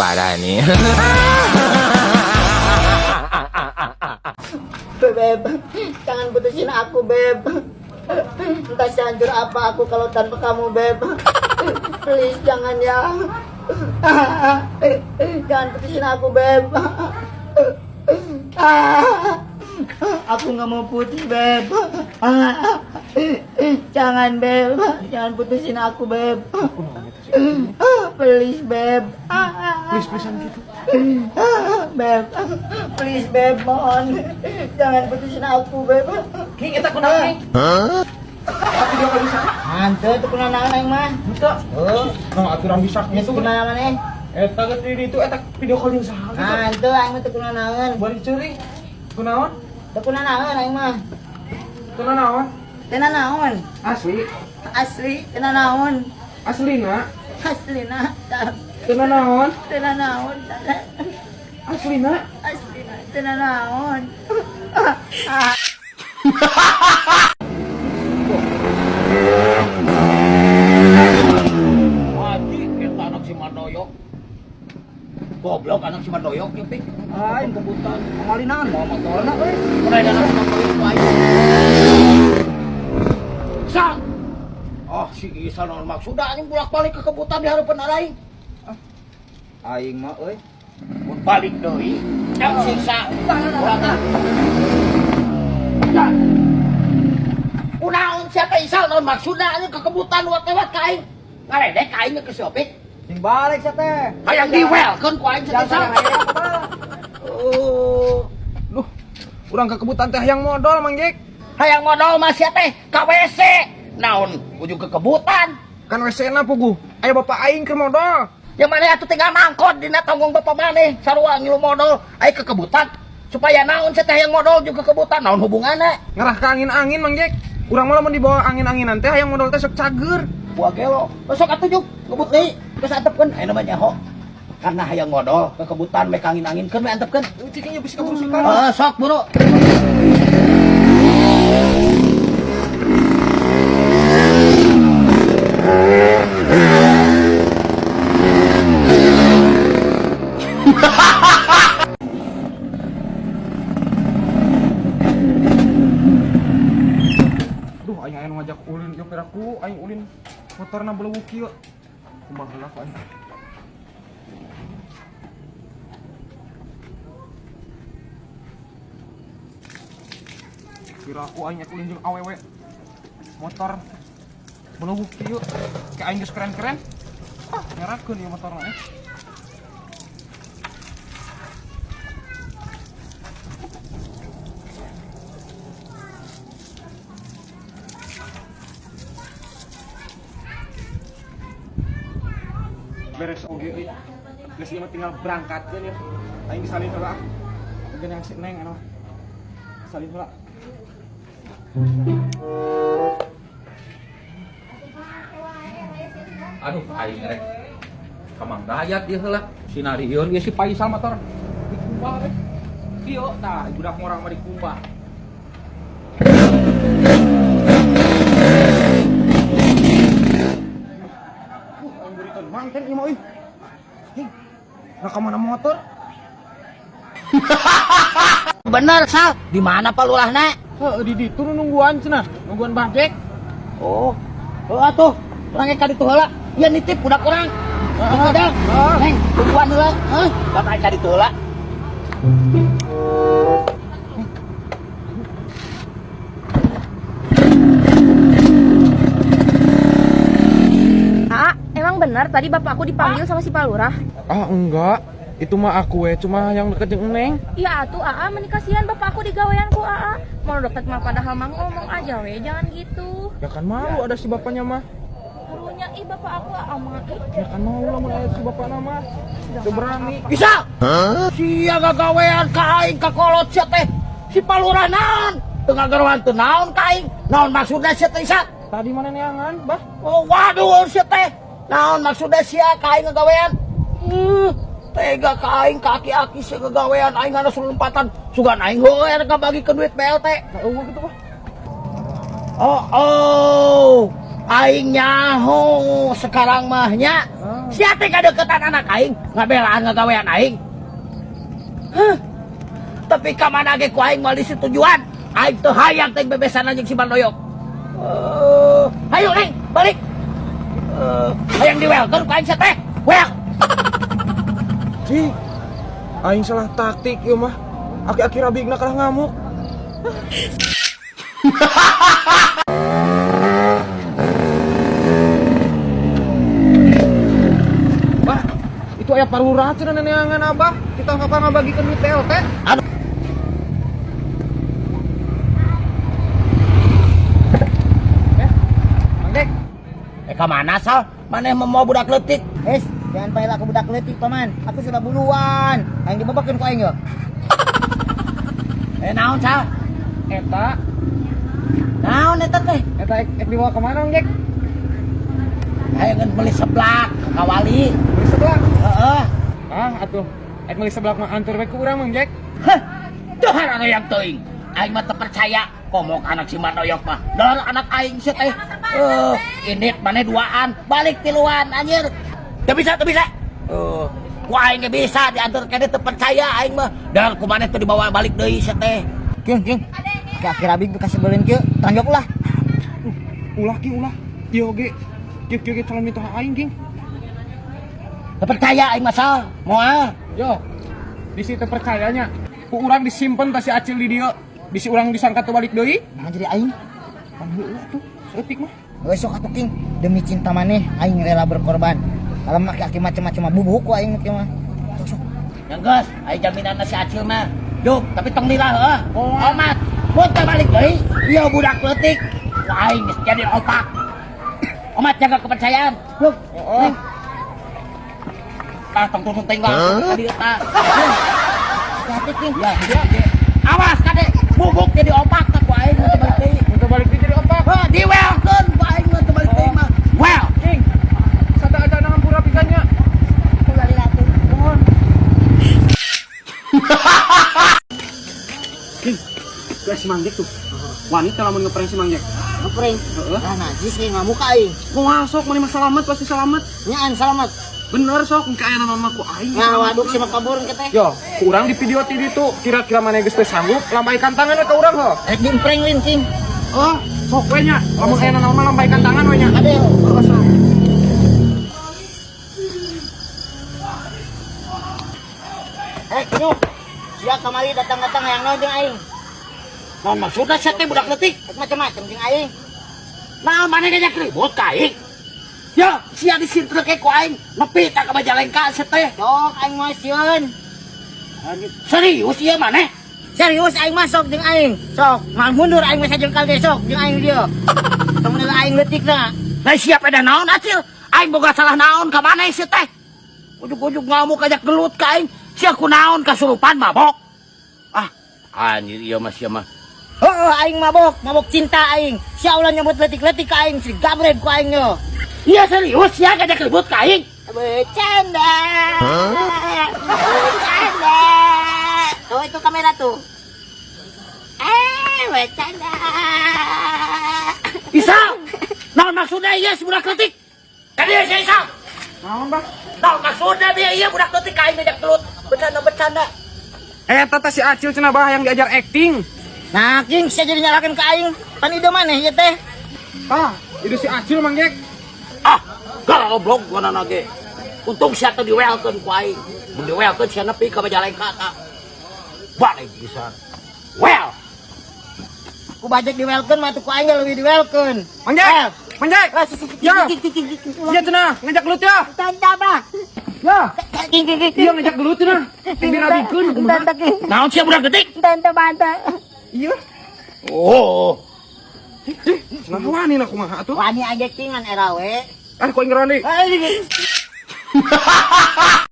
Parah nih. Beb, jangan putusin aku, Beb. Entah sehancur apa aku kalau tanpa kamu, Beb. Please, jangan ya. Jangan putusin aku, Beb. Aku nggak mau putus, Beb. Jangan, Beb. Jangan putusin aku, Beb. Please, Beb. Please, please-an gitu. Beb, please, Beb, mohon. Jangan putusin aku, Beb. King, eta kunaon, King? Tapi dia kalau bisa. Hanteu teu kunanaon aing mah. Henteu. Oh, Nah, aturan bisa geus gitu. kunanaon eh. Eta geus di ditu eta video call jeung saha gitu. Hanteu aing mah teu kunanaon. Bari ceurik. Kunaon? Teu kunanaon aing mah. Teu nanaon? Teu nanaon. Asli. Asli teu nanaon. Aslina. Aslina. Teu nanaon? Teu nanaon. Aslina. Aslina teu nanaon. Haji, eta anak si Mandoyok. Goblok anak si Mandoyok ieu pik. Aing kebutan pamalinaan mau motorna euy. Kunaon anak si Mandoyok ku aing. Sa. Oh, si Isa naon maksudna anjing bolak-balik ke kebutan di hareupeun aing. Aing mah euy. Mun balik deui, jang siksa. Urang tah. Ya. Kunaon sia teh Isa naon maksudna anjing ke kebutan lewat-lewat ka aing. Ngaledek ka aing ke si Opik. Sing balik sia teh. Hayang diwelkeun ku aing sia teh, Isa. Oh. Duh, urang ke kebutan teh hayang modal, Mang Jek. Hayang modal mah sia teh ka WC. Naon ujung ke kebutan. Kan WC na puguh. Aya bapak aing keur modal. Yang mana atuh tinggal mangkot dina tanggung bapak maneh sarua ngilu modal ai ke kebutan. Supaya naon sia teh hayang modal juga kebutan naon hubunganna? Ngerah ke angin-angin, Mang Jek. Urang mah lamun dibawa angin-anginan teh hayang modal teh sok cager. Buah gelo. Sok atuh juk ngebut deui. Geus antepkeun aya namanya nyaho. Karena hayang modal ke kebutan meh angin-angin keun we antepkeun. Cicingnya bisa kabur sultan. Heeh, sok buru. Duh, aing aya nu ngajak ulin ieu piraku, aing ulin motorna belewuk kieu. Kumaha heula ku aing. Piraku aing ulin jeung awewe. Motor belewuk kieu. Kayak aing geus keren-keren. Ah, ngerakeun ieu motorna eh. Beres oge euy. Geus ieu mah tinggal berangkatkeun ya. Aing disalin heula ah. Geus yang si Neng anu. Salin heula. Aduh, aing rek ka Mang Dayat ieu heula. Sinarieun ieu si Faisal motor. Dikumbah we. Kieu tah budak ngorang mah dikumbah. Aing beureutkeun mangken ieu mah euy. Hing. Nah ka mana motor? Bener, Sal. Di mana Pak Lurahna? Heuh, di ditu nu nungguan cenah, nungguan Bang Jack. Oh. Oh atuh, urang ge ka ditu heula. Ieu nitip budak urang. Tunggu dah. Neng, tungguan heula. Heuh, bapak ka ditu heula. Aa, emang benar tadi bapak aku dipanggil sama si Pak Lurah? Ah, enggak. Itu mah aku we, cuma yang deket jeung Neng. Iya atuh Aa, menikah sian bapak aku digawean ku Aa. Mau deket mah padahal mah ngomong aja we, jangan gitu. Ya kan malu ada si bapaknya mah. Karunya ih bapak aku Aa mah ih. Ya kan malu lah mun aya si bapakna mah. Teu berani. Bisa. Sia gagawean ka aing ka kolot sia teh. Si Pak Lurah naon? Teu ngagarohan teu naon ka aing. Naon maksudna sia teh Isa? Tadi mana neangan, Bah? Oh, waduh sia teh. Naon maksudna sia ka aing ngagawean? Tega ka aing ka aki-aki sia ngagawean aing ngana lompatan. Sugan aing heueuh rek ngabagikeun duit BLT. Nah, eueuh gitu, Bah. Oh, oh. Aing nyaho sekarang mah nya. Ah. Sia teh kadeukeutan anak aing, ngabelaan ngagawean aing. Hah. Tapi ka mana ge ku aing moal disetujuan. Aing teu hayang teh bebesan jeung si Mandoyok. Ayo Neng, balik. Hayang diwelkeun ku aing sia teh. Well. Cih, aing salah taktik ieu mah. Aki-aki rabigna kalah ngamuk. Bah, itu aya parura cenah neneangan abah. Kita kapan ngabagikeun duit TLT? Aduh. Mang Dek, Ka mana Sal? Maneh mau budak leutik? Es, jangan panggil aku budak leutik, paman. Aku sudah buluan. Aing dibebekeun ku aing yo. Naon Sal? Eta, Naon eta teh? Eta ek dibawa kemana, Mang Dek? Hayang beli seblak ka Wali. Beli seblak. Heeh. Ah, atuh. Ek beli seblak mah antur we ku urang, Mang Jack. Hah, tuh anu yang teuing. Aing mah teu percaya komok anak si Mandoyok mah. Dor anak aing sia teh. Ini maneh duaan, balik tiluan anjir. Teu bisa, teu bisa. Ku aing ge bisa diantar kene teu percaya aing mah. Dor ku maneh teu dibawa balik deui sia teh. King, king. Ki rabig bekas sebelin kieu, tonjok ulah. Ulah ki ulah. Ieu oge. Kieu kieu ge calon mitoha aing, King. Teu percaya aing mah Sal. Moal. Yo. Di situ percayanya. Ku urang disimpen tas si Acil di dieu. Bisi urang disangka teu balik deui. Nah jadi aing. Pan heula tuh, saeutik mah. Geus sok atuh King, demi cinta maneh aing rela berkorban. Kalau mah aki macam-macam mah bubuk ku aing kieu mah. Sok sok. Yang geus, aing jaminan si Acil mah. Duh, tapi tong lila heuh. Omat. Mun teu balik deui, ieu budak leutik. Ku aing geus jadi opak. Omat jaga kepercayaan. Duh. Oh. Tah tong turun teh lah tadi eta. Hati-hati King. Ya, ya. Awas kade, bubuk jadi opak tah ku aing mun teu balik deui. Mun teu balik deui jadi opak. Heuh, diwelkeun ku aing mun teu balik deui mah. Well. King. Sada aja ngampura pisannya. Ulah lila tuh. Mohon. King, gue si Mang Jack tuh. Wanita lamun ngeprank si Mang Jack. Ngeprank. Heeh. Ah najis nih ngamuk aing. Moal sok maneh mah selamat pasti selamat. Nyaan selamat. Bener sok engke aya naon mah ku aing. Nah, waduk si kabur ke teh. Yo, ku urang di video ti ditu kira-kira maneh geus teu sanggup lambaikan tangan we ka urang heuh. Rek diemprank lin King. Oh, sok we nya. Lamun aya naon mah lambaikan tangan we nya. Ade. Heeh, sok. Nyuk. Sia kamari datang-datang hayang naon jeung aing. Naon maksudna sia teh budak leutik? Rek macam-macam jeung aing. Naon maneh ngajak ribut ka aing? Ya, sia disintrek ku aing nepi ka ka Majalengka sia teh. Sok aing mah sieun. Serius ieu maneh? Serius aing mah sok jeung aing. Sok, mal mundur aing mah sajengkal ge sok jeung aing dieu. Tong heula aing leutikna. Nah siap ada naon Acil? Aing boga salah naon ka maneh sia teh? Ujug-ujug ngamuk ajak gelut ka aing. Sia ku naon kasurupan mabok? Ah, anjir ieu mah sia mah. Heeh, aing mabok, mabok cinta aing. Sia ulah nyebut leutik-leutik ka aing, si gabret ku aing yo. Iya serius sia ngajak ribut ka aing. Bercanda. Bercanda. Tuh itu kamera tuh. Bercanda. Isa, naon maksudna ieu si budak leutik? Ka dieu sia Isa. Naon, Bah? Naon maksudna dia ieu budak leutik ka aing ngajak gelut. Bercanda-bercanda. Eta teh si Acil cenah Bah yang diajar acting. Nah, King, sia jadi nyalakan ke aing. Pan ide maneh ieu teh. Tah, itu si Acil Mang Jack. Ah, goblok gua nana ge. Untung sia teh diwelkeun ku aing. Mun diwelkeun sia nepi ka Majalengka ta. Balik bisa. Well, Ku bajak diwelkeun mah tuh ku aing leuwih diwelkeun. Mang Jack. Mang Jack. Lah, Ya. King, king, king, king, Iya cenah, ngajak gelut ya. Tanda, Bah. Ya. King, king, king. Iya ngajak gelut cenah. Dirabikeun kumaha. Tanda, King. naon sia budak geutik? Tanda, banta. Iya. Oh. Cenah wani na kumaha atuh. Wani aja kingan era we. Ah, ku aing ngerani. Ah,